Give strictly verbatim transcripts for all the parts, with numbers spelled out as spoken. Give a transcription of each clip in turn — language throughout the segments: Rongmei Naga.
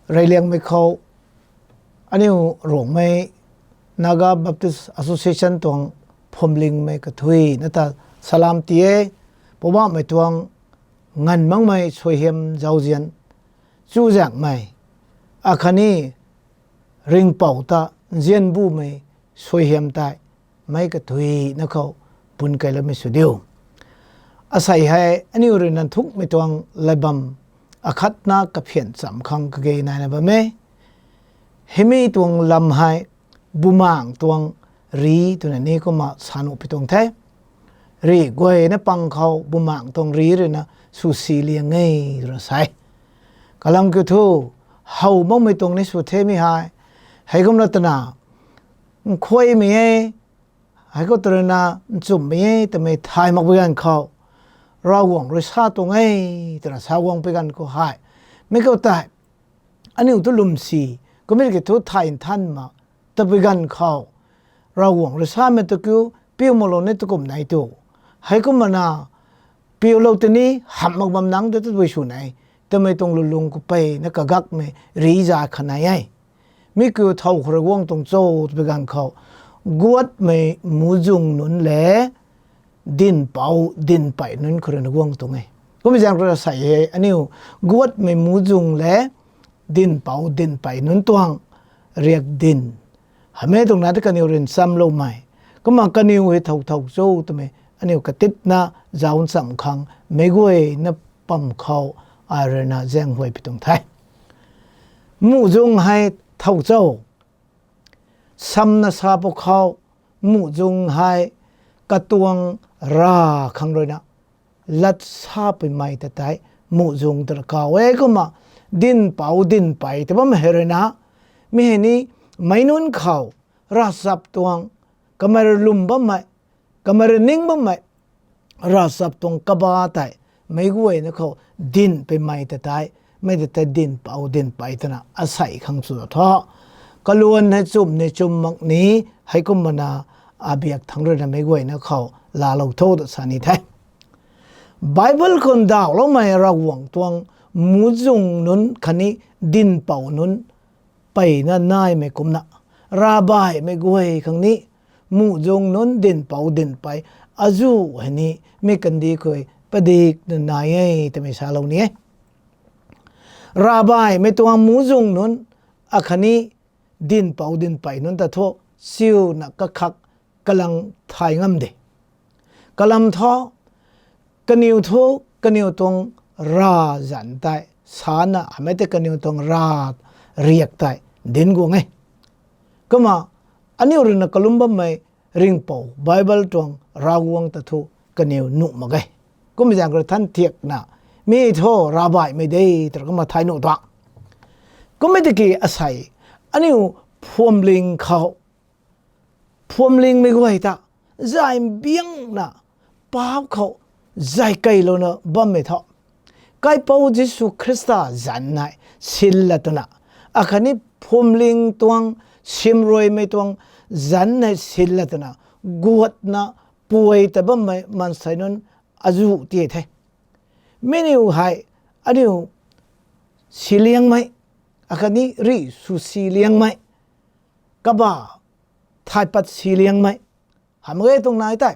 Reyliangmei khou aniu Ruangmei Naga Baptist Association tuang phuamlingmei kathui na ta salam ti e. Poubauhmei tuang nganv makmei suaihiam zauzian, chuzaenghmei akhatni Ringhpouc ta nzian bumei suaihiam tei meic kathui na khou pun keyloumei sw diu. Asei hei aniu rui na nthukmei tuang latbam akhatna kaphian cham khang kage naina bam e. Heimei tuang lam hei bumaengc tuang ri twna ni kumna sa nuh pi tuang the. Ri guayna pang khou bumaengc tuang ri rui na swsi liang e twna sa e. Kalam kiu thu, how makmei tuang ni sw themei hei, heikumna twna nkhuaymei e, hei khou tw rui na nchumhmei e twmei thay mak pi ganv khou, Ravguangc rui sa tuang e twna sa guang pi ganv khou hei, mi khou tei aniu tu lwmsi, kummei ki thu thay nthan ma, tabui ganv khou Ravguangc rui samei tu kiu piu maklou ni tu kum nei tu, heikumna piulou tini hamh mak bam nang de tabui sw nei twmei tuang lulung khou peyna kagakmei ri za khat nai e. Mi kiu thow khou rui guang tuang cho tabui ganv khou, guatmei muhzwng nunc le dinhpouc dinhpey nunc khou rui na guang tuang e. Kummei zaeng rui asei hei aniu guatmei muhzwng le dinhpouc dinhpey nunc tuang riak dinc hamhmei tuang na ta kaniw rui nchamloumei, kumna kaniw hei thow thow cho twmei aniu katitna zauc ncham khang meic guayna pam khou ai rui na zaenghuay pi tuang the. Muhzwng hei thow cho, samna sa pw khou, muhzwng hei katuang rav khang rui na lat sa puimei ta tei muhzwng twna kaw e. Kumna dinhpouc dinhpey ta bammei hei rui na, mi hei ni meic nunc khou ravchap tuang, kamei rui lwm bammei, kamei rui ning bammei ravchap tuang kaba tei meic guayna khou dinhpuimei ta tei, mei ta tei dinhpouc dinhpey twna asei khang sw tho. Kaluan hei chum ni chum mak ni, heikumna abiak thangc rui na meic guayna khou laalou tho ta sa ni the. Bible khou ndauhloumei Ravguangc tuang muhzwng nunc khatni dinhpouc nunc peyna naimei kumna, ravbaihmei guay khang ni muhzwng nunc dinhpouc dinhpey azuh hei ni mi kandih khou padikna nai e twmei salou ni e. Ravbaihmei tuang muhzwng nunc akhatni dinhpouc dinhpey nunc ta thu siuna kakhak kalang thay ngam de. Kalam thu, kaniw thu kaniw tuang rav zanc tei sana amei tei kaniw tuang rav riak tei dinc guang e. Kumna aniu rui na kalum bammei Ringhpouc Bible tuang Ravguangc ta thu kaniw nuh mak ge. Kummei zaeng khou rui than thiakna, mi thu ravbaihmei de twna kumna thay nuh tuang. Kummei tiki asei aniu phuamling khou, phuamlingmei guay ta zay mbiangna paap khou zay keylouna bammei thu, Kaipouc Jisu Khrista zanc hei sinla twna, akhatni phuamling tuang, simruaimei tuang zanc hei sinla twna guatna puay ta bammei maansei nunc azuh ti the. Mi niw hei aniu si liangmei, akhatni rih sw si liangmei, kaba thay pat si liangmei, hamh mak ge tuang nai tei,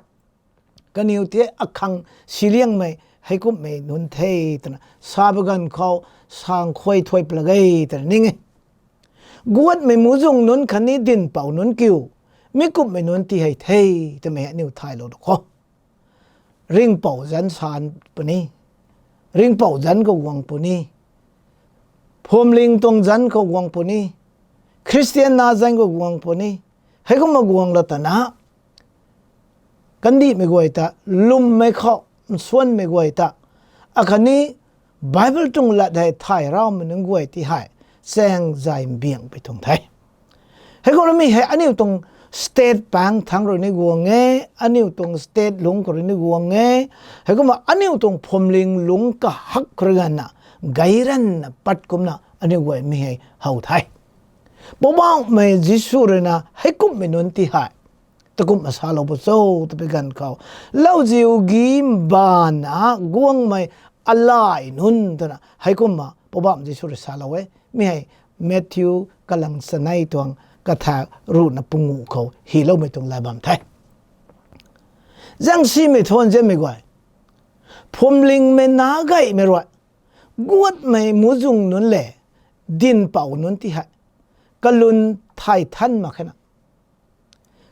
kaniw tei akhang si liangmei heikumhmei nunc the twna sa pi ganv khou sang khuay thuay pla ge twna ning e. Guatmei muhzwng nunc khatni dinhpouc nunc kiu, mi kumhmei nunc ti hei the twmei aniu thaylou tu kho. Ringhpouc zanc san puni, Ringhpouc zanc khou guang puni, phuamling tuang zanc khou guang puni, Khristian na zanc khou guang puni, heikumna guang la twna, kandihmei guay ta, lwmmei khou nsuanmei guay ta, akhatni Bible tuang lat hei thay raumei nunc guay ti hei chaeng zay mbiang pi tuang the. Heikumna mi hei aniu tuang state paengc thangc rui ni guang e, aniu tuang state lungc khou rui ni guang e, heikumna aniu tuang phuamling lungc kahak khou rui ganvna, gayranna pat kumna aniu guay mi hei how the. Poubauhmei Jisu rui na heikumhmei nunc ti hei takumhna salou pu cho twpui ganv khou, lauziu gi mbaanvna guangmei alai nunc twna heikumna Poubauhmei Jisu rui salou e. Mi hei Matthew kalang chanei tuang kathak ruhna panguh khou hyloumei tuang laa bam the. Zaengsimei thuanzianmei guay, phuamlingmei nac gaymei rui guatmei muhzwng nunc le dinhpouc nunc ti hei kalun thay than mak khe na.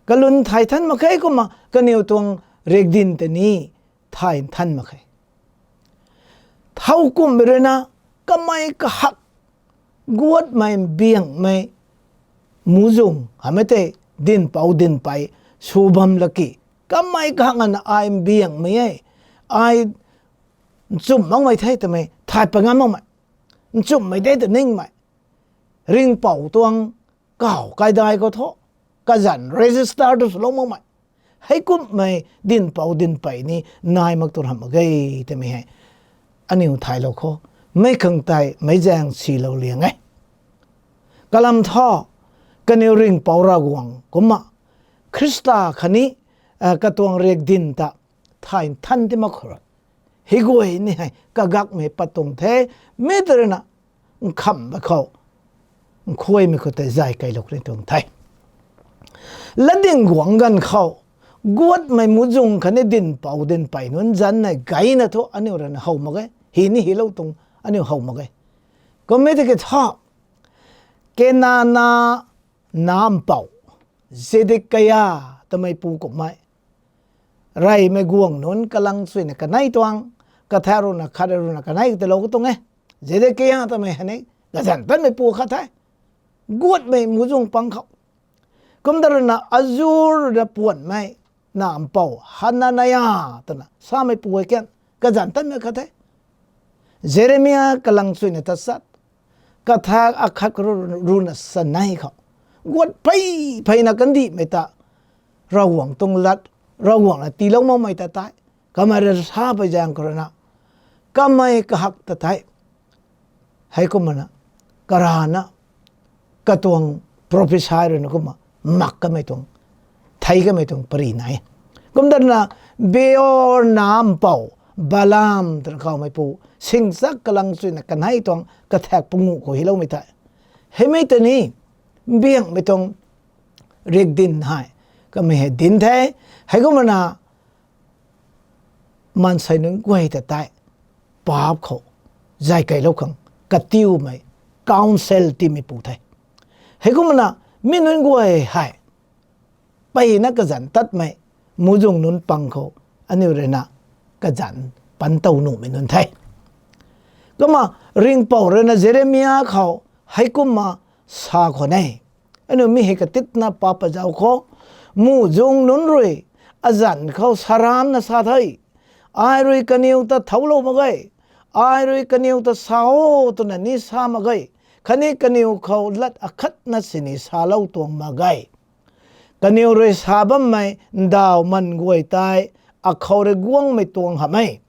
Kalun thay than mak khe kumna kaniw tuang riakdanv tei ni thay than mak khe. Thowkumhmei rui na kamei kahak guatmei mbiangmei muhzwng hamei tei dinhpouc dinhpey sw bam laki, kamei kahak na ai mbiangmei e, ai nchumh makmei the twmei thay pat ngam makmei, nchumhmei de tw ningmei, ringhpouc tuang kaw kaidai khou thu kazanc register tu swlou makmei, heikumhmei dinhpouc dinhpey ni nai mak tu hamh mak ge twmei hei aniu thaylou khou meic khang tei meic zaeng silou liang e. Kalam thu, kaniw ringhpouc Ravguangc kumna Khrista khatni katuang riakdanv ta thay than ti mak khou rui, hei guay ni hei kagakmei pat tuang the. Mi tei rui na nkhamhmei khou, nkhuaymei khou tei zay keylou kani tuang the. Latdyng guangc ganv khou guatmei muhzwng khatni dinhpouc dinhpey nunc zanc nei gayna thu aniu rui na how mak ge, hy ni hylou tuang aniu how mak ge. Kummei tiki thu, Kenana nac mpouh Zedekia twmeipu kummei, reymei guangc nunc kalang chuina kanei tuang, kathak ruhna khat ruhna kanei ka tilou ka tuang e. Zedekia twmei hei ni kazanc tanmeipu khat the, guatmei muhzwng pang khou. Kumta rui na Azur rui na puanhmei nac mpouh Hanania twna sameipu hei kan kazanc tanmei khat the. Jeremia kalang chuina tachat, kathak akhat khou ruhna chanei khou, guat phey pheyna kandihmei ta Ravguangc tuang lat, Ravguangc na tiilou makmei ta tei, kamei rui sa pei zaeng khou rui na, kamei kahak ta tei, heikumna karana katuang prophecy rui na kumna mak kamei tuang, thei kamei tuang pary nai. Kumta rui na Beor nac mpouh Balaam twna kawmeipu singchak kalang chuina kanei tuang kathak panguh khou hyloumei tei, heimei ta ni mbiangmei tuang riakdanv hei kamei hei dinc the. Heikumna maansei nunc guay ta tei paap khou zay keylou khang katiumei council tiimeipu the. Heikumna mi nunc guay hei mpeyna kazanc tatmei muhzwng nunc pang khou aniu rui na kazanc pan tow nuhmei nunc the. Kumna ringhpouc rui na Jeremia khou heikumna sa khwan e. Aniu mi hei katitna paap pat zauc khou, muhzwng nunc rui azanc khou saramna sa the, ai rui kaniw ta thouclou mak ge, ai rui kaniw ta sa o twna ni sa mak ge, khatni kaniw khou lat akhatna sini salou tuang mak ge. Kaniw rui sa bammei ndauh man guay tei akhou rui guangmei tuang hamh e.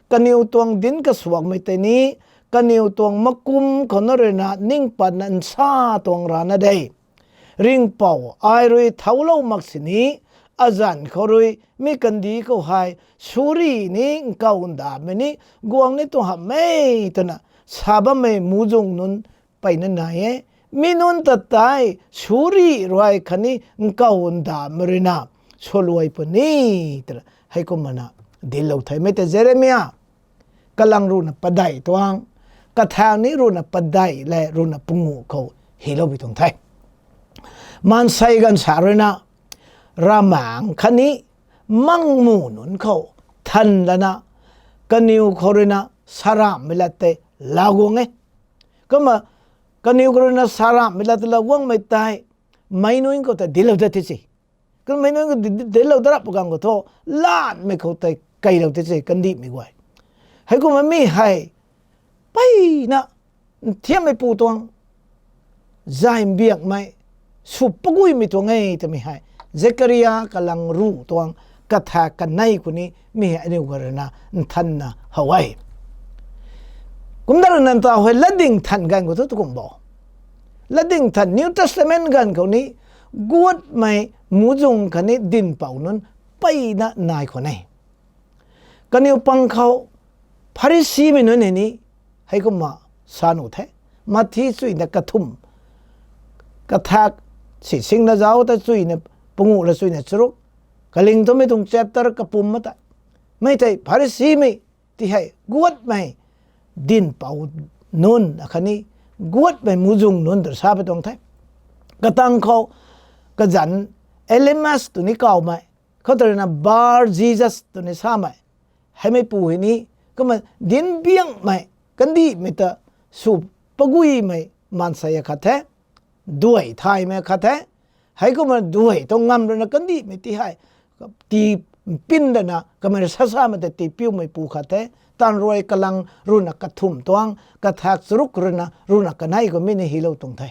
Kaniw tuang dinc kasuakmei tei ni kaniw tuang makum khou na rui na ning patna nsa tuang rana de. Ringhpouc ai rui thouclou mak sini, azanc khou rui mi kandih khou hei suri ni nkaw ndamei ni guang ni tuang hamh e twna sa bammei muhzwng nunc mpeyna nai e. Mi nunc ta tei suri rui khatni nkaw ndamei rui na swluai puni twna heikumna dinclou the. Mi tei Jeremia kalang ruhna padeih tuang, kathak ni ruhna padeih le ruhna panguh khou hyloupui tuang the. Maansei ganv sa rui na ravmaengc khatni mangmu nunc khou than lana kaniw khou rui na saramhmei lat tei laa guang e. Kumna kaniw khou rui na saramhmei lat tei laa guangmei tei meic nunc khou ta dinclou dat the se. Kumna meic nunc khou di- di- dinclou dat rap pw ganv khou thu, lanmei khou tei keylou the se kandihmei guay. Heikumna mi hei mpeyna nthiammeipu tuang, zay mbiangmei, sw paguymei tuang e twmei hei Zekaria kalang ruh tuang kathak kanei khou ni mi hei aniu guay rui na nthanna how e. Kumna rui na ntaw hei Latdyng Than ganv khou thu tu kum bo. Latdyng Than New Testament ganv khou ni guatmei muhzwng khatni dinhpouc nunc mpeyna nai khwan e. Kaniw pang khou Pharisimei nunc hei ni heikumna sa nuh the. Mathi chuina kathumh, kathak, si singna zauc ta chuina, panguh la chuina charuk, kaling twmei tuang chapter kapum ma ta. Mi tei Pharisimei ti hei guatmei dinhpouc nunc akhatni guatmei muhzwng nunc ta sa pui tuang the. Katang khou kazanc Elymas twni kawmei, khou ta ruina Bar-Jesus twni samei, heimeipu hei ni, kumna dinc biangmei, kandihmei ta sw paguimei maansei akhat the, duai thaymei akhat the. Heikumna duai tuang ngam ruina kandihmei ti hei, tii mpin dana kamei rui sasamei ta tiipiumeipu khat the. Taanv ruai kalang ruhna kathumh tuang, kathak charuk ruina ruhna kanei khou mi ni hylou tuang the.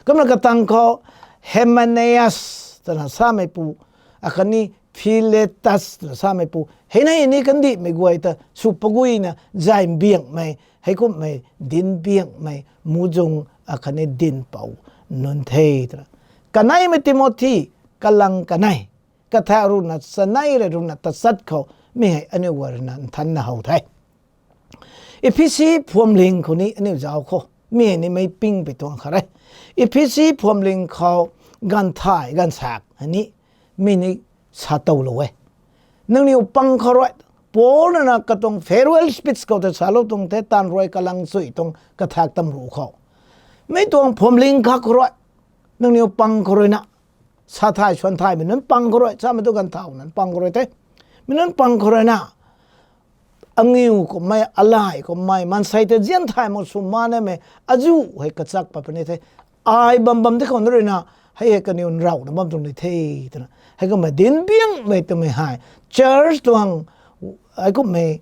Kumna katang khou Hymenaeus twna sameipu, akhatni Philetus twna sameipu, hei ni ni kandihmei guay ta sw paguina zay mbiangmei, heikumhmei dinc biangmei muhzwng akhatni dinhpouc nunc the twna. Kaneimei Timothy, kalang kanei, kathak ruhna chanei rui ruhna tachat khou, mi hei aniu guay ruina nthanna how the. Ephesi phuamling khou ni aniu zauc khou, mi hei ni meic ping pui tuang khat e. Ephesi phuamling khou ganvthai ganvsaekc hei ni, mi ni sa towlou e. Nangniw pang khou rui, Paul ruina katuang farewell speech khou ta salou tuang the, taanv ruai kalang chuy tuang kathak tamruh khou, mi tuang phuamling khat khou rui, nangniw pang khou ruina, sa thay swan thaymei nunc pang khou rui, samei tu ganvthau nunc pang khou rui the, mi nunc pang khou ruina, aniw kummei, alay kummei, maansei ta nzian thay mak sw maknamei, azuh hei kachak pat puni the. Ai bam bam di khou na ruina, hei hei kaniw nrauhna bam tuang ni the twna. Heikumna dinc biangmei twmei hei, church tuang, heikumhmei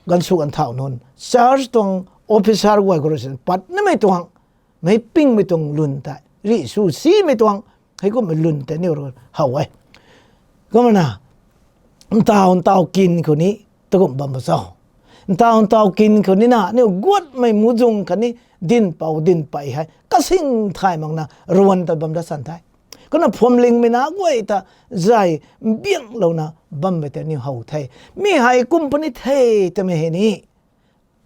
ganvsw ganvthau nunc, church tuang officer guay khou rui sin patnamei tuang, meic pingmei tuang lwn tei, rih sw simei tuang, heikumhmei lwn tei aniu rui how e. Kumna, ntaw ntaw kin khou ni, takumh bam bo cho. Ntaw ntaw kin khou nina, aniu guatmei muhzwng khatni dinhpouc dinhpey hei kasing thay makna ruan ta bam da san the. Kumna phuamlingmei na guay ta zay mbianglouna bammei tei aniu how the. Mi hei kum puni the twmei hei ni,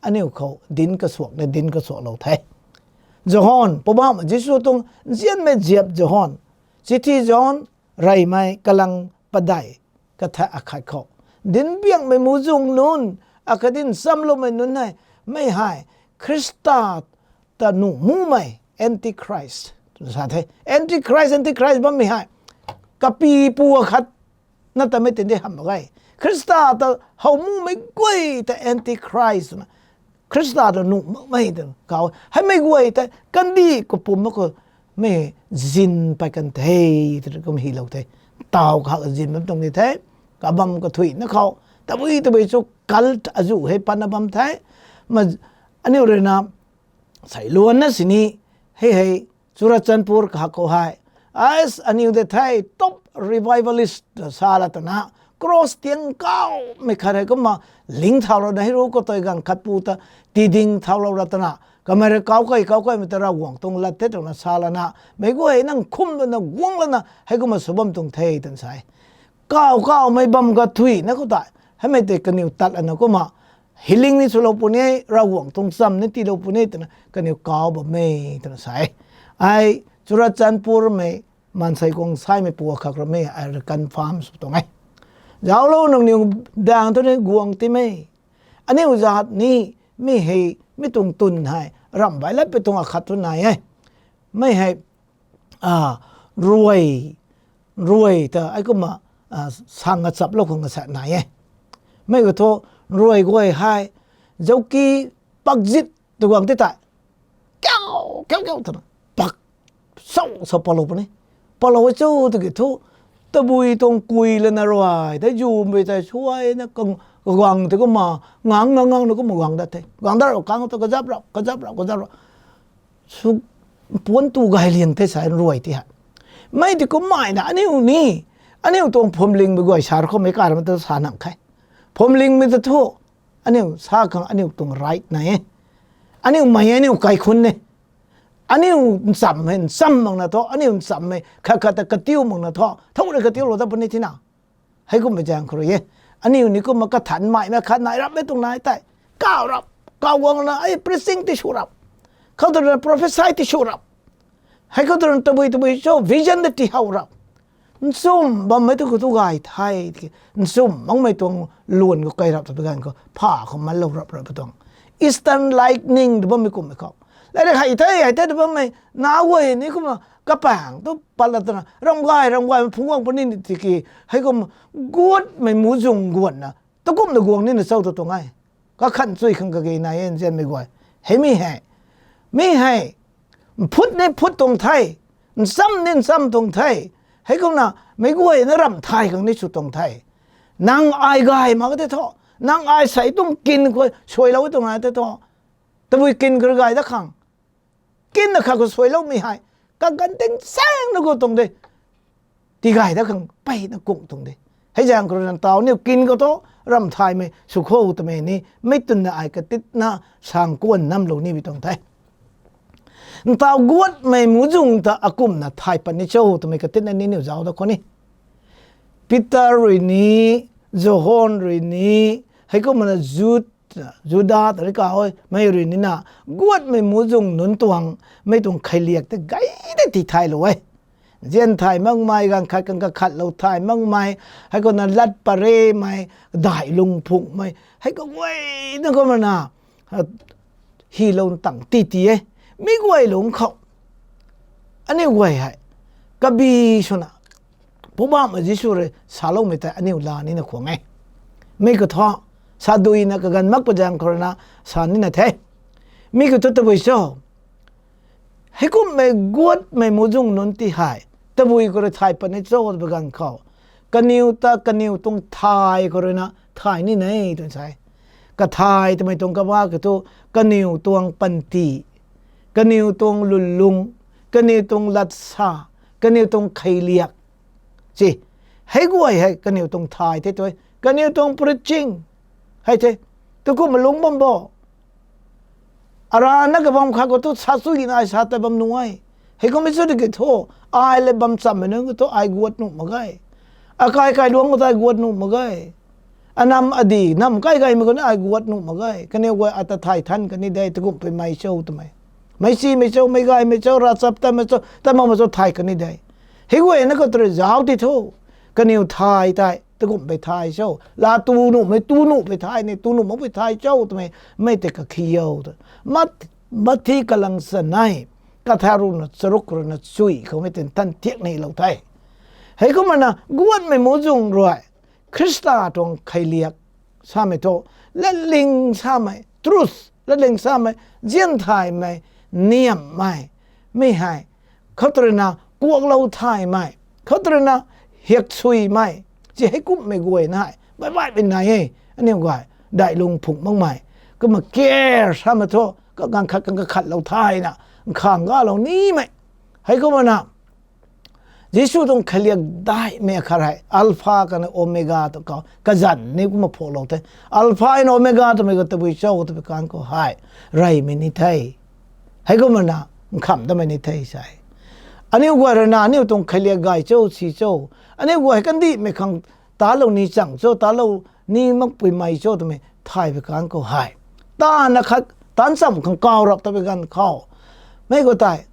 aniu khou dinc kasuakna dinc kasuaklou the. John, Poubauhmei Jisu tuang nzianmei ziap John, chithi John, reymei kalang padeih, kathak akhat khou, dinc biangmei muhzwng nunc, akhatni nchamloumei nunc hei, mi hei Khrista ta nuh mumei Antichrist twna sa the. Antichrist, Antichrist bammei hei, kapipu akhat na tamei tindi hamh mak ge. Khrista ta how mumei guay ta Antichrist twna, Khrista ta nuh makmei ta kau. Heimei guay tei kandih kapumc mak khou, mi zin pey kan the, twna kum hylou the. Ntaw kahak zin bam tuang ni the. Kabam kathuina khou, tabui tabui chu cult azuh hei patna bam the. Ma, aniu ruina, seiluanna sini, hei hei, Churachandpur kahak khou hei, as aniu de the top revivalist sa la twna, cross tiang kaumei khat hei kumna, ling thaulouna hei ru khou tei ganv khatpu ta, tiding thaulou ra twna, kamei rui kau kei kau keimei ta Ravguangc tuang lat the twna sa lana, meic guay nang khum lana guang lana heikumna sw bam tuang the twna sa e. Kau kaumei bam kathuina khou tei, heimei tei kaniw tat lana kumna, healing ni swlou puni, Ravguangc tuang cham ni tiilou puni twna kaniw kau bam e twna sa e. Ai Churachandpurmei maansei guang saimeipu akhat ramei ai rui confirm sw tuang e. Zauclou nangniw daeng thu ni guang timei. Aniu zat ni mi hei, mi tuang twn hei ramh baih lat pui tuang akhat thu nai e. Mi hei, a, ruai, ruai ta ai kumna, a, sang achaplou khang asa nai e. Mi khou thu ruai guay hei, zauki pakzit tu guang ti tei, kiau kiau kiau twna, pak, sau sau palou puni. Palou e chu tiki thu, tabui tuang kui lana ruai tei zumbi tei suaina kang, kaguang tei kumna, ngang ngang ngang na kumna guang dat the. Guang dat rap, kang ta kazap rap, kazap rap, kazap rap. Sw, puan tu gay liang the sa ruai ti hei. Mi tei kummei na aniu ni, aniu tuang phuamlingmei guay sa rui khoumei karamei ta sa nang khe. Phuamlingmei ta thu, aniu sa khang aniu tuang right nai e. Aniu mei aniu kaikhunc e. Aniu ncham hei ncham makna thu, aniu ncham hei khat khat ta katiu makna thu, thow rui katiulou dat puni thina. Heikummei zaeng khou rui e. Aniu ni kumna kathanmeimei khat nai rap e tuang nai tei, kau rap, kau guangna ai preaching ti sw rap. Khou tu rui na prophecy ti sw rap. Hei khou tu rui na tabui tabui cho vision ta ti how rap. Nchum bammei tu khou tu gay the. Nchum makmei tuang luan khou kai rap ta pi ganv khou pha khou malou rap rap tuang. Eastern Lightning tu bammei kumhmei khou. Lairik hei the, hei the tu bammei na guay ni kumna kapaeng tu pat la twna ram gay, ram gay, phungc guang puni ni tiki. Hei kum guatmei muhzwng guatna. Tu kumna guang nina cho tu tuang e. Kakhan chui khang kage nai e nzianmei guay. Hei mi hei. Mi hei. Phut ni phut tuang the. Ncham ni ncham tuang the. Hei kumna, meic guay na ramh thay khang ni sw tuang the. Nang ai gay mak ka tei thu. Nang ai sei tuang kin khou suailou tuang nai tei thu. Tabui kin khou gay dat khang. Kinna khat khou suailoumei hei. Kaganv ting saeng na khou tuang de. Tigay dat khang peyna kung tuang de. Hei zaeng khou rui na ntaw niw kin khou thu, ramh thaymei sw kho twmei ni, mei twna ai katitna sang kuan namlou ni bi tuang the. Ntaw guatmei muhzwng ta akumna thay pat ni cho twmei katitna ni niw zauc dat khou ni. Peter rui ni, John rui ni, hei kumna Jud, Juda ta rui ka e, mei rui ni na, guatmei muhzwng nunc tuang, mei tuang kheiliak tei gay tei ti thaylou e. Nzian thay makmei, ganv khat khang kakhatlou thay makmei, hei kumna lat paremei, daih lung phunghmei, hei kaguay na kumna, hylou tang ti ti e. Mi guay lungc khou. Aniu guay hei. Kabi swna. Poubauhmei Jisu rui saloumei tei aniu laa nina khwang e. Mi khou thu, sa duina kaganv mak pa zaeng khou rui na sa nina the. Mi khou thu tabui cho. Heikumhmei guatmei muhzwng nunc ti hei. Tabui khou rui thay pat ni cho twpui ganv khou. Kaniw ta kaniw tuang thay khou rui na thay nina e twna sa e. Kathay twmei tuang kaba khou thu kaniw tuang panty, kaniw tuang lwnlung, kaniw tuang latsa, kaniw tuang kheiliak. Ci, hei guay hei kaniw tuang thay the tu e. Kaniw tuang preaching. Hei the, tu kumna lungc bam bo. Arana kabam khat khou thu sa chuina ai sa ta bam nuh e. Hei kummei chu tiki thu, ai le bam chammei nunc khou thu ai guat nuh mak ge. Akai kailuangc khou thu ai guat nuh mak ge. Anam adi, nam kai gaymei khou ni ai guat nuh mak ge. Kaniw guay ata thay than kan ni de, tu kumhpui mei cho twmei. Meic simei cho, meic gaymei cho, ravchaptatmei cho, tatmakmei cho thay kan ni de. Hei guayna khou tu rui zauc ti thu. Kaniw thay tei, tu kumhpui thay cho. Laa tu nuhmei, tu nuhpui thay ni, tu nuh makpui thay cho twmei, mei tei kakhi o tw. Mat, Mathi kalang chanei, katha ruhna charuk rui na chuy khou mei tei than thiak neilou the. Heikumna, guatmei muhzwng rui, Khrista tuang kheiliak samei thu, latling samei, truth, latling samei, nzian thaymei, niamhmei, mi hei, khou tu rui na kuaklou thaymei, khou tu rui na hiaksuimei, ci heikumhmei guayna hei, baih baihmei nai e, aniu guay, daih lung phungh makmei, kumna care samei thu, kaganv khat khang kakhatlou thayna, nkhang galou nimei. Heikumna, Jisu tuang kheiliak daihmei akhat hei, Alpha khatni Omega tw khou, kazanc ni kumna phoulou the. Alpha and Omega twmei khou tabui cho twpui ganv khou hei, reymei ni the. Heikumna, nkham damei ni the sa e. Aniu guay rui na, aniu tuang kheiliak gay cho, si cho. Aniu guay kandihmei khang talou ni chang cho, talou ni makpui mei cho twmei thay pui ganv khou hei. Taanv na khat, taanv cham khang kaw rap ta pui ganv khou. Mei khou tei,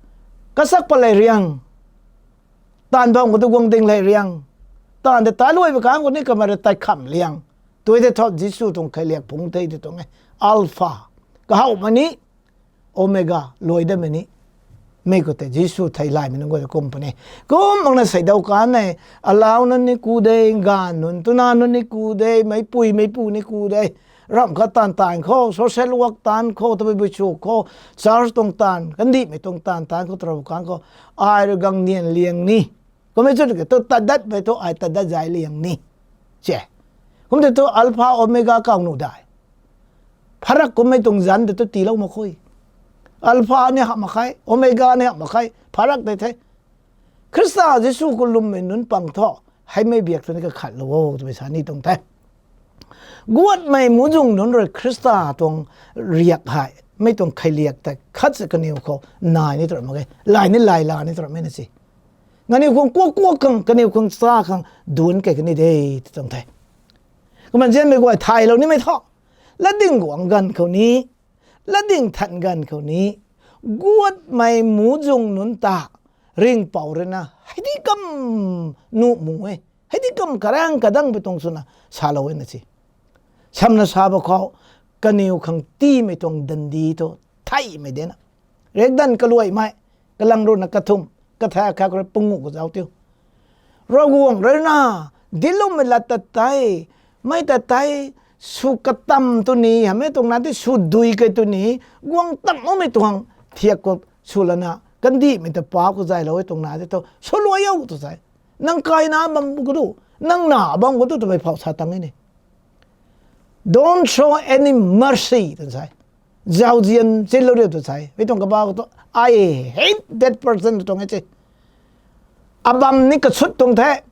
kasak pat lei riang. Taanv bam khou tu guang ding lei riang. Taanv tei taluai pui ganv khou ni kamei rui tei kham liang. Tu tei thu Jisu tuang kheiliak phungc the ti tuang e. Alpha. Kahowmei ni, Omega, luai datmei ni. Mei khou tei Jisu theilaymei nunc guay ta kum puni. Kum makna seidau kan e, alau nunc ni ku de, gaanv nunc, twna nunc ni ku de, meicpui meicpu ni ku de. Ramh khat taanv taanv khou, social work taanv khou, tabui bui chu khou, church tuang taanv, kandihmei tuang taanv taanv khou, tarou kan khou, ai rui gang nian liang ni. Kummei chu tiki tu tat datmei thu ai tat dat zai liang ni. Che. Kum tei thu Alpha Omega kaw nuh dai. Pharak kummei tuang zanc tei tu tiilou mak khe. Alpha ni hamh mak khe, Omega ni hamh mak khe, pharak tei the. Khrista Jisu khou lwmmei nunc pang thu, heimei biak thu ni kakhatlou o twmei sa ni tuang the. Guatmei muhzwng nunc rui Khrista tuang riak hei, mei tuang kheiliak tei khat si kaniw khou nai ni tu ra mak ge, lay ni lay la ni tu ramei na si. Kaniw khang kuak kuak khang, kaniw khang cha khang duanc kei kan ni de, ti tuang the. Kumna nzianmei guay thaylou nimei thu, latding guang ganv khou ni, latding than ganv khou ni, Guatmei muhzwng nunc ta ringhpouc rui na hei di kam nuh mu e, hei di kam karaeng kadang pei tuang swna salou e na si. Samna sa ba khou, kaniw khang tiimei tuang dandi thu theihmei de na. Riakdanv kaluaimei, kalang rui na kathumh, katha kha khou rui panguh kazauc tiu. Ravguangc rui na dincloumei lat ta tei, mei ta tei, sw katam tu ni, hamhmei tuang na tei sw dui kei tu ni, guang tam makmei tuang thiak khou sw lana kandihmei ta pa khou zaylou e tuang na tei thu swluai o tu sa e. Nang kaina bam khou tu, nang na bam khou tu twmei phou sa tang e ni. Don't show any mercy tw sa e. Zauzian chinlou riu tw sa e. Mei tuang kabah khou tu, I hate that person tw tuang e se. Abam ni kasut tuang the.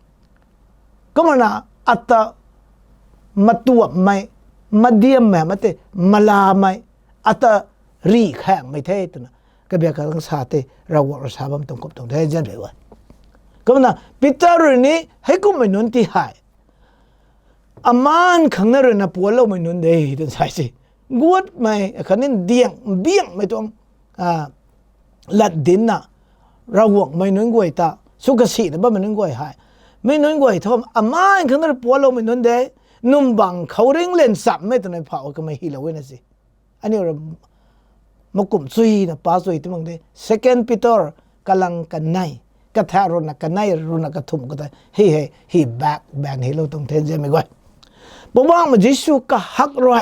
Kumna ata matuammei, madiammei, mate malamei, ata rih khaengmei the twna kabiak kang sa tei Ravguangc rui sa bam tuang kup tuang the zanc rui e. Kumna Peter rui ni heikummei nunc ti hei, amaan khang na rui na puanloumei nunc de tw sa e se. Guatmei khatni diang biangmei tuang lat dincna, Ravguangcmei nunc guay ta sw kasina bammei nunc guay hei, mei nunc guay thu amaan khang na rui puanloumei nunc de, num bang khou ringclou chamhmei twna phou kamei hylou e na si. Aniu rui makumh chuina pa chui ti mang de. Second Peter kalang kanei, katha rui na kanei rui na kathumh khou tei hei hei hei bak bang hylou tuang the zanc mei guay. Poubauhmei Jisu kahak rui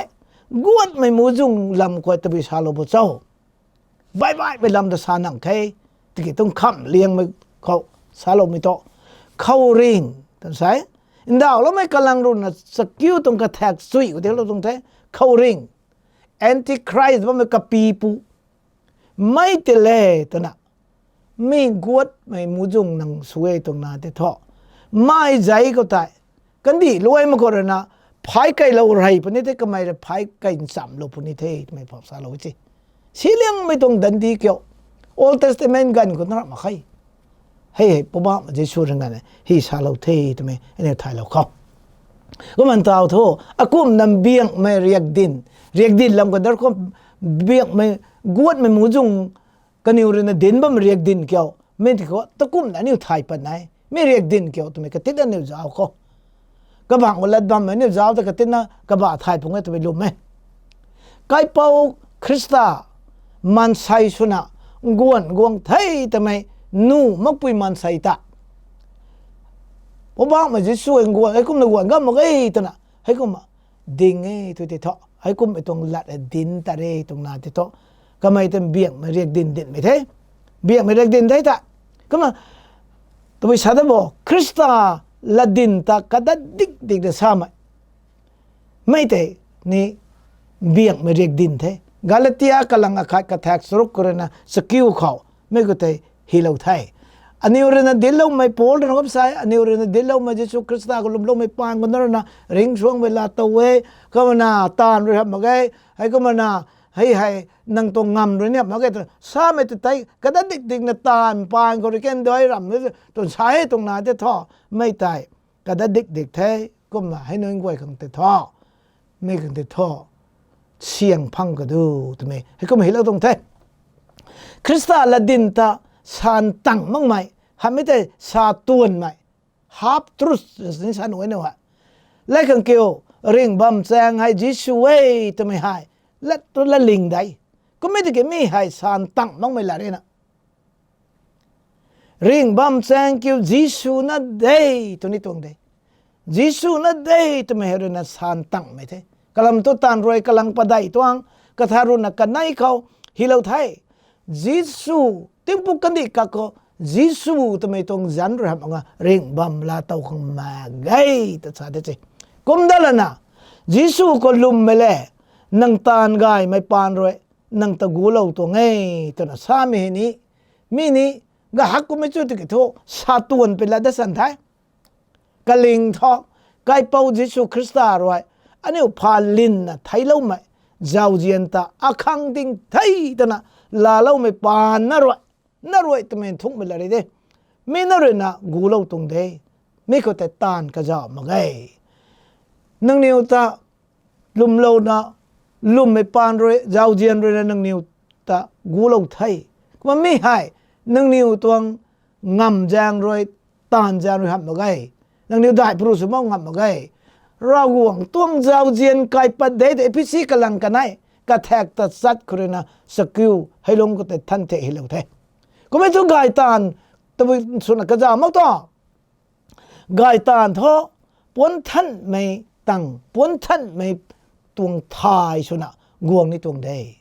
guatmei muhzwng lam khou tabui salou bo cho? Baih baihmei lam ta sa nang khe, tiki tuang khamhliangmei khou saloumei tu, khouringh tw sa e. Ndauhloumei kalang rui na chakiu tuang kathaek chui khou tiilou tuang the, khouringh, Antichrist bammei kapipu, mei tei le twna, mi guatmei muhzwng nang sw e tuang na tei thu, mei zei khou tei kandih luai mak khou rui na, phay keylou rey puni the, kamei rui phay key nchamlou puni the twmei phou salou e se. Siliangmei tuang dandi kiu, Old Testament ganv khou na ram mak khe. Hei hei Poubauhmei Jisu rui nganvna hei salou the twmei aniu thaylou khou, kumna taw thu, akumna biangmei riakdin, riakdin lam khou dar khou biangmei, guatmei muhzwng kaniw rui na dinc bam riakdin kiu, mei ti khou takumna aniu thay pat nai, mi riakdin kiu twmei katit aniu zauc khou, kabangc khou lat bammei aniu zauc ta katit na kabah thay pung e twmei lwm e. Kaipouc Khrista maansei swna guan guang the twmei nuh makpui maansei ta, Poubauhmei Jisu e guan, heikumna guan gam mak ge twna, heikumna ding e tw tei thu, heikummei tuang lat e dinc ta re tuang na tei thu, kamei ta biangmei riakdin dincmei the, biangmei riakdin the ta. Kumna tabui sa da bo, Khrista latdin ta kadat dikdik da samei, mei tei ni biangmei riakdin the. Galatia kalang akhat kathaek charuk khou rui na chakiu khou, mei khou tei hylou the. Aniw rui na dincloumei, Paul rui na kum sa e, aniw rui na dincloumei Jisu Khrista khou lwmloumei paan khou na rui na ringcsuangmei laa tow e, kumna taanv rui hamh mak ge, heikumna hei hei nang tuang ngamv rui ni hamh mak ge tw samei ta tei, kadat dikdikna taanv paan khou rui kan dui ram e tw sa e tuang na tei thu, mei tei kadat dikdik the. Kumna hei nunc guay khang tei thu, mei khang tei thu, siang phang kadu twmei heikumna hylou tuang the. Khrista latdin ta san tang makmei, hamhmei tei sa tuanmei, half truth ni sa nuh e na e. Lei khang kiu, ringh bam chaeng hei Jisu e twmei hei lat tu latling de. Kummei tiki mi hei san tang makmei lat e na. Ringh bam chaeng kiu Jisu na de tw ni tuang de. Jisu na de twmei hei rui na san tangmei the. Kalam tu taanv rui kalang padeih tuang, katha rui na kanei khou hylou the. Jisu, tingpuk kandih kak khou, Jisu twmei tuang zanc rui hamh mak nga ringh bam laa tow khang mak ge ta sa de se. Kumdat lana, Jisu khou lwmmei le, nang taanv gaymei paan rui nang ta gulou tuang e twna samei hei ni, mi ni, gahak kummei chu tiki thu, sa tuan pei lat da san the. Kaling thu, Kaipouc Jisu Khrista rui aniu pha linna theicloumei zauzian ta akhang ding the twna laaloumei paan na rui, na rui twmei nthukmei la ri de. Mi na rui na gulou tuang de. Mi khou tei taanv kazauh mak ge. Nangniw ta lwmlouna, lwmmei paan rui, zauzian rui na nangniw ta gulou the. Kumna mi hei nangniw tuang ngamv zaeng rui, taanv zaeng rui hamh mak ge. Nangniw daih pru sw mak ngamh mak ge. Ravguangc tuang zauzian kaipat de tei Ephesi kalang kanei, kathak tachat khou ruina chakiu hei lungc khou tei than the hei lou the. Kummei thu gay taanv, tabui swna kazauh mak tu. Gay taanv thu, puanc thanmei tang, puanc thanmei tuang thay swna guang ni tuang de.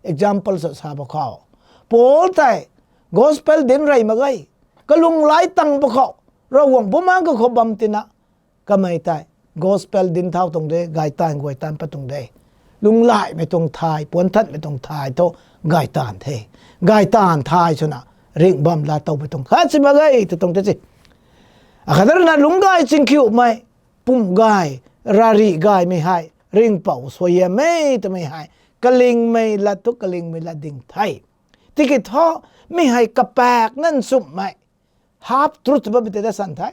Example sa sa bam khou, Paul tei gospel dinc rey mak ge, kalung lay tang bam khou, Ravguangc bumaengc kakhou bam tina, kamei tei gospel dinc thau tuang de, gay taanv guay taanv pat tuang de. Lunglaymei tuang thay, puanc thanmei tuang thay thu gay taanv the. Gay taanv thay swna ringh bam laa tow pui tuang khat si mak ge tw tuang te si. Akhat ruina lungc gay chingkhiumei, pumh gay, rarih gaymei hei Ringhpouc suaihiam e twmei hei kalingmei lat thu kalingmei lat ding the. Tiki thu, mi hei kapaek na nchumhmei, half truth bammei tei dat san the.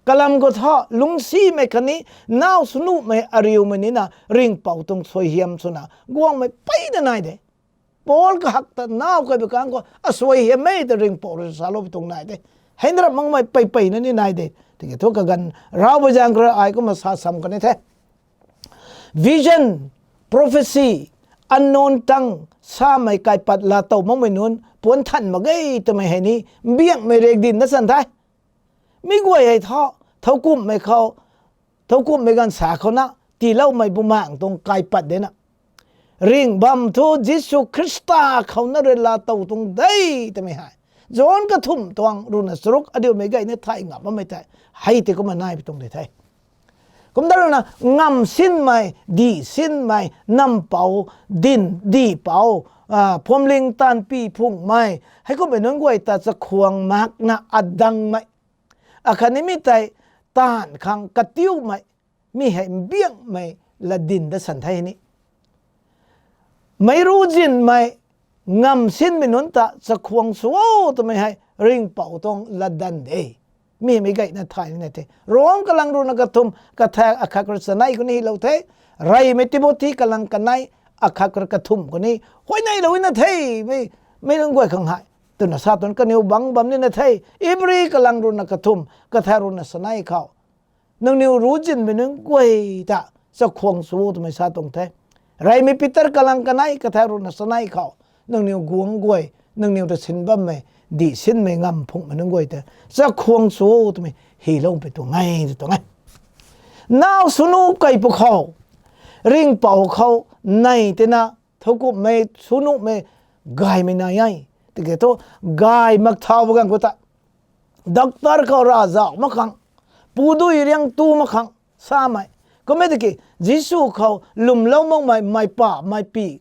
Kalam khou thu lungcsimei khatni naw swnuhmei ariumei nina Ringhpouc tuang suaihiam swna guangmei peyna nai de. Paul kahak ta naw kaibi kang khou asuaihiam e ta Ringhpouc rui salou pui tuang nai de. Hei na rap makmei peypeyna ni nai de. Tiki thu kaganv raubui zaeng khou rui ai kumna sa sam kan ni the. Vision, prophecy, unknown tongue samei kaipat laa tow makmei nunc puanc than mak ge twmei hei ni mbiangmei rikdin na san the. Mi guay hei thu, thowkumhmei khou, thowkumhmei ganv sa khou na tiiloumei bumaengc tuang kaipat de na, ringh bam thu Jisu Khrista khou na rui laa tow tuang de twmei hei John kathumh tuang ruhna charuk adiumei gayna thay ngam bammei tei hei tei kumna nai pui tuang de the. Kumna ruina ngamv sinmei, dih sinmei, nampouc, dih, dihpouc, phuamling taanv pi phungmei, heikummei nunc guay ta chakhwang makna adangmei, akhatni mi tei taanv khang katiumei, mi hei mbiangmei latdyn dat san the ni. Meic ru zinmei, ngamv sinmei nunc ta chakhwang sw o twmei hei Ringhpouc tuang latdanv de. Mi hei meic gayna thay ni na the. Rom kalang ruhna kathumh, kathak akhat rui chanei khou ni hei lou the. Reymei Timothy kalang kanei, akhat rui kathumh khou ni huayney lou na the. Mei, meic nunc guay khang hei twna sa tuang kaniw bangc bam ni na the. Ibri kalang ruhna kathumh, kathak ruhna chanei khou, nangniw ru zinmei nunc guay ta chakhwang sw o twmei sa tuang the. Reymei Peter kalang kanei, kathak ruhna chanei khou, nangniw guangc guay, nangniw ta sin bammei, dih sinmei ngamv phungmei nunc guay ta chakhwang sw o twmei hylou pui tuang e, tw tuang e. Naw swnuh kei pwkhou, Ringhpouc khou nei tina, thowkumhmei, swnuhmei, gaymei nai e. Tiki thu, gay mak thau bam ganv khou ta, doctor khou ravzauh mak khang, pudui riang tu mak khang samei, kummei tiki Jisu khou lwmlou makmei meic pa meic pi,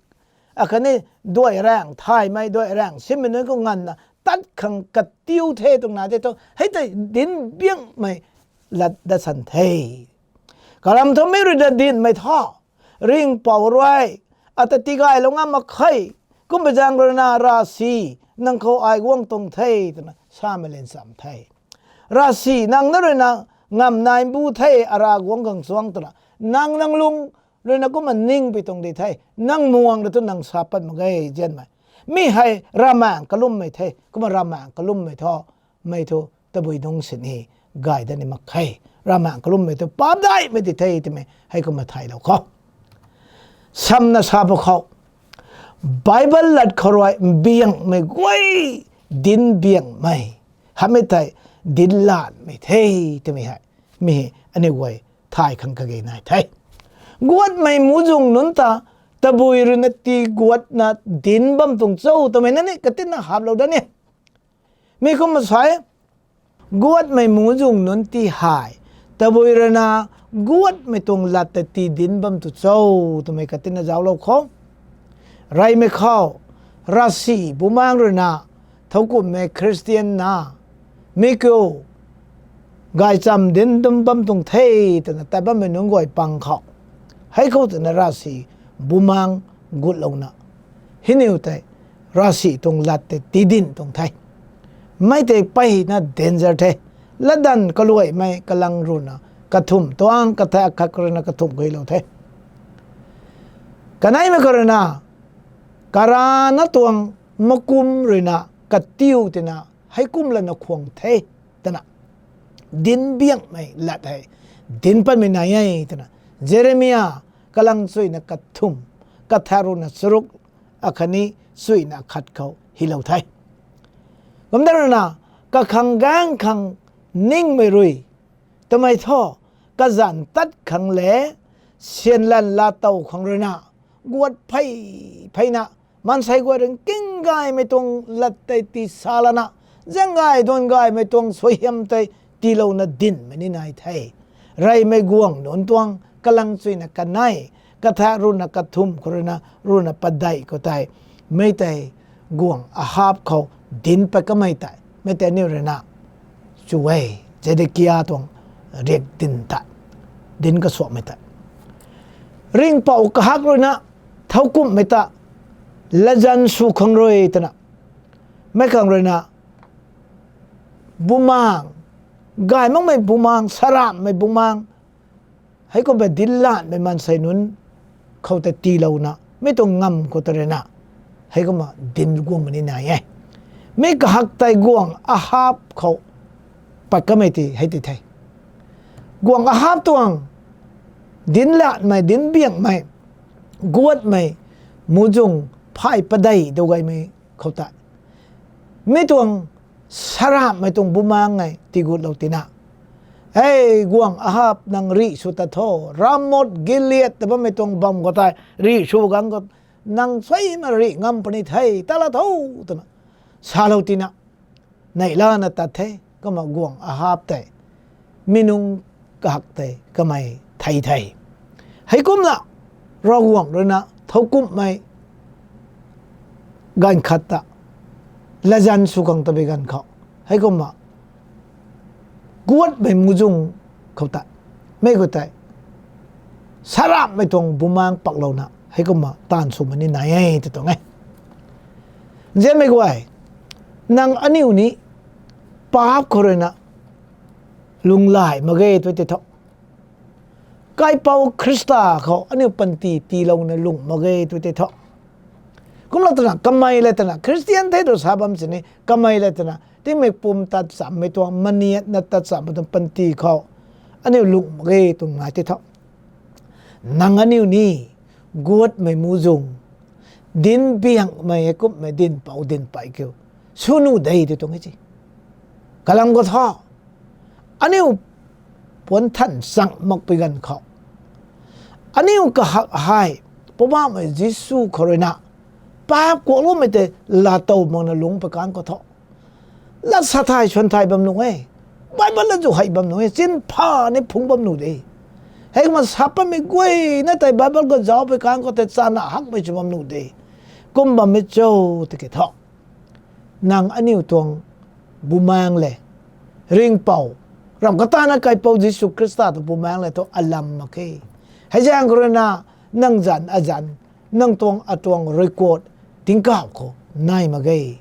akhatni duai raengc thaymei, duai raengc sinmei nunc khou nganvna tat khang katiu the tuang na de thu, hei tei dinc biangmei lat dat san the. Kalam thu mi rui ta dinhmei thu, Ringhpouc rui ata tigaylou ngam mak khe, kumna zaeng ruina ravsic nang khou ai guang tuang the twna samei lan cham the. Ravsic nang na ruina ngamv nai bu the, Ravguangc khang suang twna nang, nang lung ruina kumna ning pui tuang di the. Nang muang rui thu nang sa pat mak ge zianmei. Mi hei ravmaengc kalummei the. Kumna ravmaengc kalummei thu, mei thu tabui dungc sini gay dat ni mak khe. Ravmaengc kalummei thu paapc daihmei di the twmei hei kumna thaylou khou, samna sa pwkhou, Bible lat khou rui mbiangmei guay, dinc biangmei, hamhmei tei dinc lanmei the twmei hei, mi hei aniu guay thay khang kage nai the. Guatmei muhzwng nunc ta tabui ruina tii guatna dinc bam tuang cho twmei na ni katina haplou dat ni. Mi kumna sa e, guatmei muhzwng nunc ti hei tabui ruina guatmei tuang lat ta tii dinc bam tu cho twmei katina zauclou khou, reymei khou, ravsic bumaengc ruina, thowkumhmei Khristian na, mi kiu, gaychamv dinc dinc bam tuang the twna tat bammei nunc guay pang khou, hei khou twna ravsic bumaengc gutlouna, hei niw tei ravsic tuang lat tei tii dinc tuang the. Mei tei mpeyna danger the. Latdanv kaluaimei kalang ruhna kathumh tuang, kathak khat khou ruina kathumh guilou the. Kaneimei khou ruina, Karana tuang makum ruina katiu tina heikum lana khwang the twna dinc biangmei lat hei dinc patmei nai e twna Jeremia kalang chuyna kathumh, kathak ruhna charuk akhatni chuyna khat khou hylou the. Kumna ruina kakhang gaengc khang ningmei rui twmei thu kazanc tat khang le syanlan laatow khang ruina guat phey pheyna maansei guay rui king gaymei tuang lat tei tii sa lana zaeng gay duan gaymei tuang suaihiam tei tiilouna dinhmei ni nai the. Reymei guangc nunc tuang kalang chuyna kanei, kathak ruhna kathumh khou ruina ruhna padeih khou tei mei tei guangc Ahab khou dinc pat kamei tei mei tei aniu ruina chu e, Zedekia tuang riak dinc tei dinc kasuakmei tei ringhpouc kahak ruina thowkumhmei ta latzan sw khang rui twna mei khang ruina bumaeng, gay makmei bumaeng, saramhmei bumaeng, heikumna dinc latmei maansei nunc khou tei tiilouna mi tuang ngamv khou ta ruina heikumna dinc guangmei ni nai e. Mi kahak tei guangc Ahab khou pat kamei tei hei ti the. Guangc Ahab tuang dinc latmei, dinc biangmei, guatmei, muhzwng phay padeih dou gaymei khou tei mi tuang saramhmei tuang bumaeng e tiigutlou tina, Ei guangc Ahab, nang rih sw tat tho, Ramoth Gilead ta bammei tuang bam khou tei rih sw gang khou nang suaina rih ngam puni the, tat la tho, twna salou tina neihlana tat the. Kumna guangc Ahab tei mi nunc kahak tei kamei thei the. Heikumna Ravguangc ruina thowkumhmei ganv khat ta latzan sw khang tabui ganv khou heikumna guatmei muhzwng khou tei mei khou tei saramhmei tuang bumaeng paklouna heikumna taanv swmei ni nai e tw tuang e. Nzianmei guay, nang aniu ni paap khou ruina lunghlaic mak ge tw tei thu, Kaipouc Khrista khou aniu panty tiilouna lung mak ge tw tei thu, kumlou twna kamei le twna Khristian the tw sa bam sini kamei le twna tingmei pum tat chammei tuang, maniatna tat chammei tuang panty khou aniu lung mak ge tw nai tei thu, nang aniu ni guatmei muhzwng, dinc biangmei, heikumhmei dinhpouc dinhpey kiu sw nuh de tw tuang e ci. Kalam khou thu, aniu puan than chang makpui ganv khou aniu kahak hei Poubauhmei Jisu khou ruina paap kuakloumei tei laatow makna lungc pui kan khou thu, lat sa thay swan thay bam nuh e, Bible lat zu hei bam nuh e, chin pha ni phungc bam nuh de. Heikumna sa patmei guayna tei Bible khou zauc pui kan khou tei chana hakmei sw bam nuh de. Kum bammei cho tiki thu, nang aniu tuang bumaeng le ringhpouc, ramh katana Kaipouc Jisu Khrista tuang bumaeng le thu alam mak khe. Hei zaeng khou ruina nang zanc azanc, nang tuang atuang record tingkauh khou nai mak ge.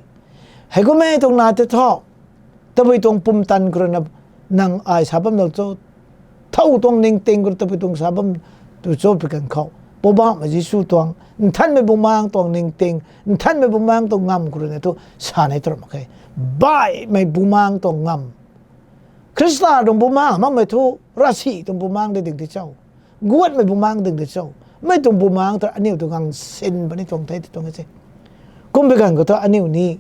Heikumhmei tuang nai tei thu, tabui tuang pumtan khou ruina nang ai sa bam nuh cho, thow tuang ningting khou tabui tuang sa bam tu cho pui kan khou, Poubauhmei Jisu tuang nthanmei bumaeng tuang ningting, nthanmei bumaeng tuang ngamv khou ruina thu sa ni tw ram mak khe. Baihmei bumaeng tuang ngamv, Khrista tuang bumaeng makmei thu, ravsic tuang bumaeng de ding ti cho, guatmei bumaeng ding ti cho, mei tuang bumaeng ta aniu tuang gang sin puni tuang the ti tuang e ci. Kum pui ganv khou thu aniu ni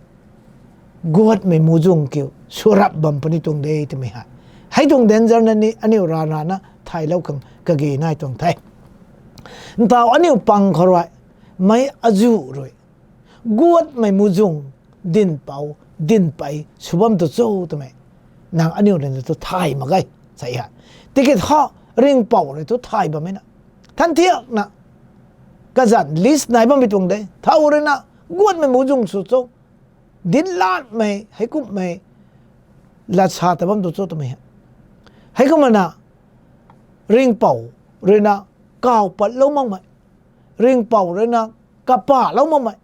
guatmei muhzwng kiu swrap bam puni tuang de twmei hei, hei tuang danger na ni aniu rana na thaylou khang kage nai tuang the. Ntauh aniu pang khou rui, meic azuh rui guatmei muhzwng, dinhpouc dinhpey sw bam tu cho twmei nang aniu rui na thu thay mak ge. Sa hei tiki thu, ringhpouc rui thu thay bammei na, thanthiakna kazanc list nai bammei tuang de, thow ruina guatmei muhzwng sw cho, dinc latmei, heikumhmei lat sa ta bam tu cho twmei hei, heikumna ringhpouc ruina kaw patlou makmei, ringhpouc ruina kapalou makmei,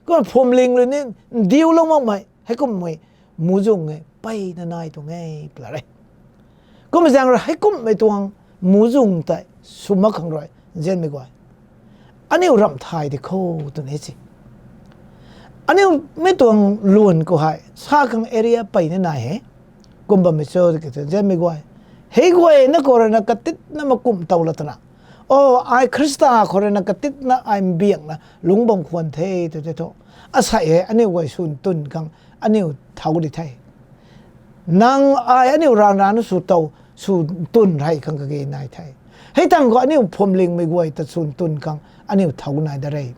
kumna phuamling rui ni ndiulou makmei, heikumhmei muhzwng e mpeyna nai tuang e pla re. Kumna zaeng rui heikumhmei tuang muhzwng tei sw mak khang rui, nzianmei guay, aniu ramh thay di kho twna e ci. Aniu mi tuang luan khou hei sa khang area peyna nai he. Kum bammei cho tiki thu, nzianmei guay, hei guayna khou rui na katitna makumh tow la twna, o, ai Khrista khou rui na katitna ai mbiangna lungc bam khwan the tw tei thu, asei hei aniu guay swn twn khang aniu thau di the. Nang ai aniu rana rana sw tow, sw twn rey khang kage nai the. Hei tangv khou aniu phuamlingmei guay ta swn twn khang aniu thau nai da re.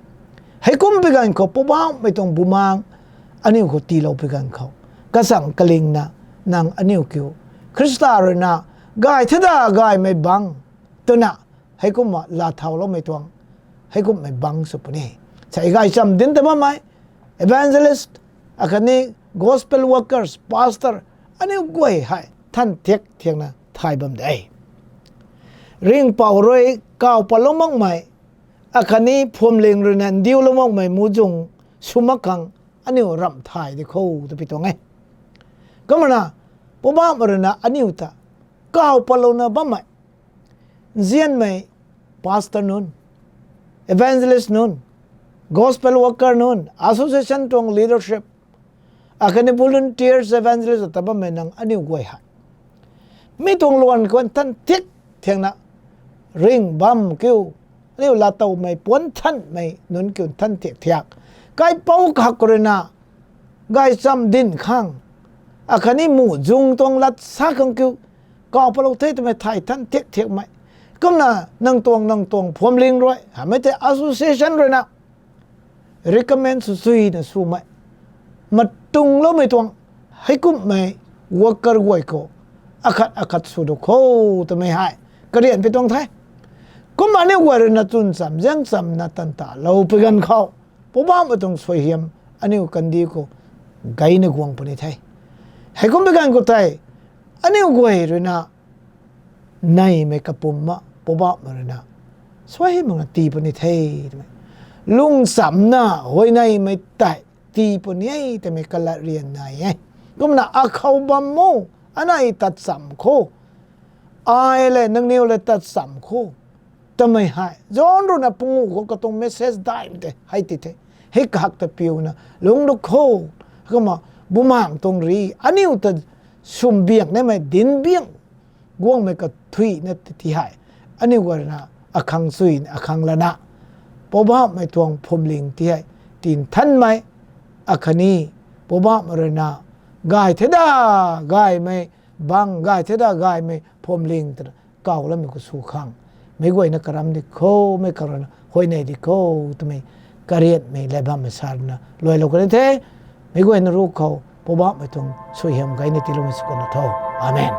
Heikum pi ganv khou Poubauhmei tuang bumaengc aniu khou tiilou pi ganv khou, kachang kalingna nang aniu kiu Khrista rui na gay theda gaymei bangc twna heikumna laa thauloumei tuang heikumhmei bangc sw puni. Sei gaychamv dinc ta bammei evangelist, akhatni gospel workers, pastor, aniu guay hei than thiak thiakna thay bam de. Ringhpouc rui kaw patlou makmei, akhatni phuamling rui na ndiulou makmei muhzwng sw mak khang aniu ramh thay di kho twpui tuang e. Kumna Poubauhmei rui na aniu ta kaw patlouna bammei nzianmei pastor nunc, evangelist nunc, gospel worker nunc, association tuang leadership, akhatni volunteers, evangelist ta bammei nang aniu guay hei mi tuang luan khou nthan thiak thiakna ringh bam kiu, aniu laatowmei puanc nthanmei nunc kiu nthan thiak thiak, kaipouc kahak khou rui na gaychamv dinc khang, akhatni muhzwng tuang lat sa khang kiu kaw patlou the twmei thay nthan thiak thiakmei. Kumna nang tuang nang tuang phuamling rui hamei tei association rui na recommend sw suina swmei, matungloumei tuang heikumhmei worker guay khou akhat akhat sw du kho twmei hei karian pi tuang the. Kumna aniu guay rui na chwn cham zaeng chamna tan talou pi ganv khou Poubauhmei tuang suaihiam aniu kandih khou gayna guang puni the. Heikum pi ganv khou tei aniu guay rui na neimei kapumc ma Poubauhmei rui na suaihiam makna tii puni the twmei, lungchamna huayneymei tei tii puni e twmei kalat rian nai e. Kumna akhou bam mu, anei tat cham kho, ai le nangniw le tat cham kho twmei hei John rui na panguh khou katuang message daihmei tei hei ti the. Hei kahak ta piuna lungc du kho. Kumna bumaengc tuang ri aniu ta swmbiang nimei dinc biang guangmei kathuina ti hei aniu guay rui na akhang chuy akhang lana Poubauhmei tuang phuamling ti hei tinthanmei, akhatni Poubauhmei rui na gay theda gaymei bangc, gay theda gaymei phuamling twna kawloumei khou sw khang meic guayna karam di kho, mei khang rui na huayney di kho twmei karianmei lat bammei sa rui na luailou kan the. Meic guayna ruc khou Poubauhmei tuang suaihiam gayna tiiloumei sw kan tho. Amen.